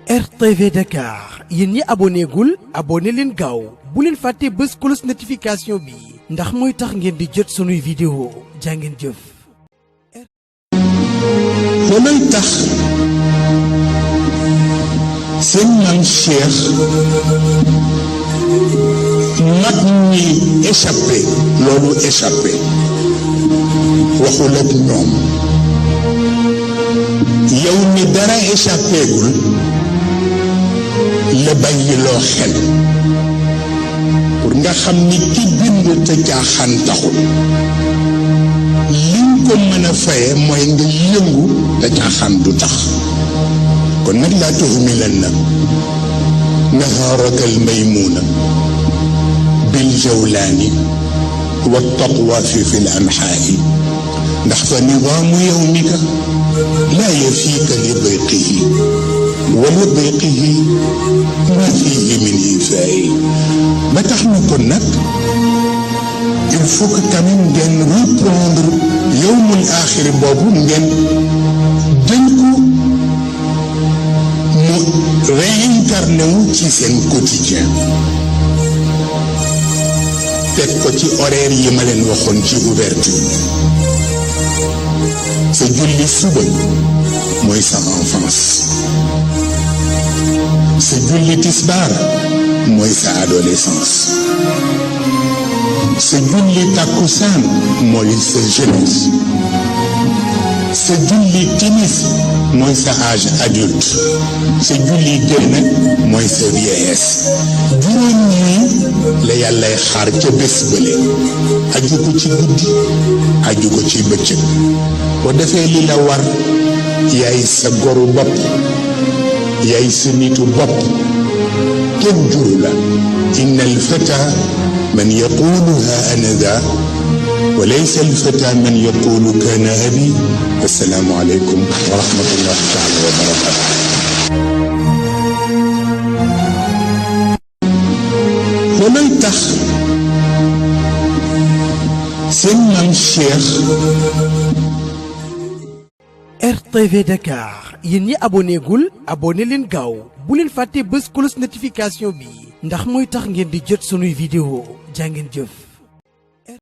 RTV Dakar yéen ñi abonné gul abonné leen gaaw bu leen fàtte bës cloche notification bi ndax mooy tax ngeen di jot sunuy vidéo jàngeen jëf. loolay tax seen maam Cheikh mag ñi échappé loolu échappé waxul ak ñoom yow ni dara échappé gul la bàyyiloo xel pour nga xam ni ki bind te jaaxaan taxul liñ ko mën a faye mooy nga yëngu te jaaxaan du tax kon nag laa tuhmilanna nahaaraka almaymuuna bil jawlaani wa tatwaafi fi l anxaa'i ndax fa nidaamu yawmika laa yafiika li dayqihi wa li dayqihi maa fiihi min ifaa'i ba tax na kon nag il faut que quand même ngeen reprendre yawmul aaxiri boobu ngeen jël ko mu réincarné wu ci seen quotidien teg ko ci horaire yi ma leen waxoon ci ouverture sa julli suba mooy sa enfance sa julli tisbaar mooy sa adolescence sa julli takkusaan mooy sa jeunesse sa julli timis mooy sa âge adulte sa julli gën nag mooy sa vieillesse juróom ñii la yàllay xaar ca bés bële aju ko ci guddi aju ko ci bëccëg boo defee li la war yaay sa goru bopp yaay sa nitu bopp kenn juru la inna alfata man yaqulu ha ana da wa laysa alfata man yaqulu kana abi assalaamu aleykum wa rahmatullahi taala wa barakatu loolay tax seen maam Cheikh RTV Dakar yéen ñi abonné gul abonné leen gaaw bu leen fàtte bës cloche notification bi ndax mooy tax ngeen di jot sunuy vidéo jàngeen jëf.